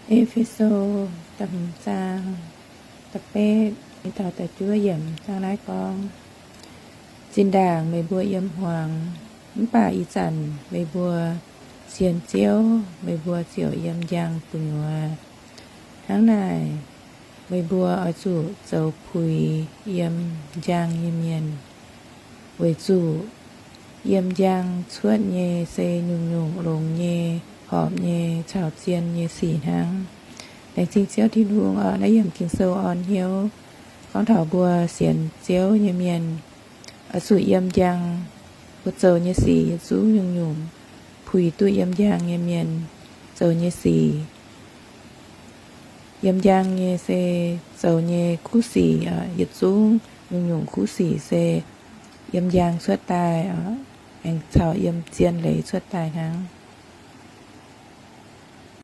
E^fe^so da'hmz zaang da'betv taux da'juov yiemc zaang naaiv gorngv, Zinh ndaangc meih mbuo yiem hmuangx, mv baac ih zanc meih mbuo sienx Ziouv, meih mbuo ziouc yiem njang gu'nyuoz. Hnangv naaic, meih mbuo oix zuqc zoux puix yiem njang nyei mienh, weic zuqc yiem njang cuotv nyei se nyungc-nyungc longx nyei, horpc nyei caux zien nyei sic hnangv. Laengz zingh Ziouv Tin-Hungh oc. Naaiv yiemc Ging-Sou orn hnyouv gorngv taux mbuo sienx Ziouv nyei mienh oix zuqc yiem njang. Mbuo zoux nyei sic yietc zungv nyungc-nyungc puix duqv yiem njang nyei mienh zoux nyei sic. Yiem njang nyei se zoux nyei kuv sic, yietc zungv nyungc-nyungc kuv sic se yiem njang cuotv daaih, aengx caux yiem zien leiz cuotv daaih hnangv.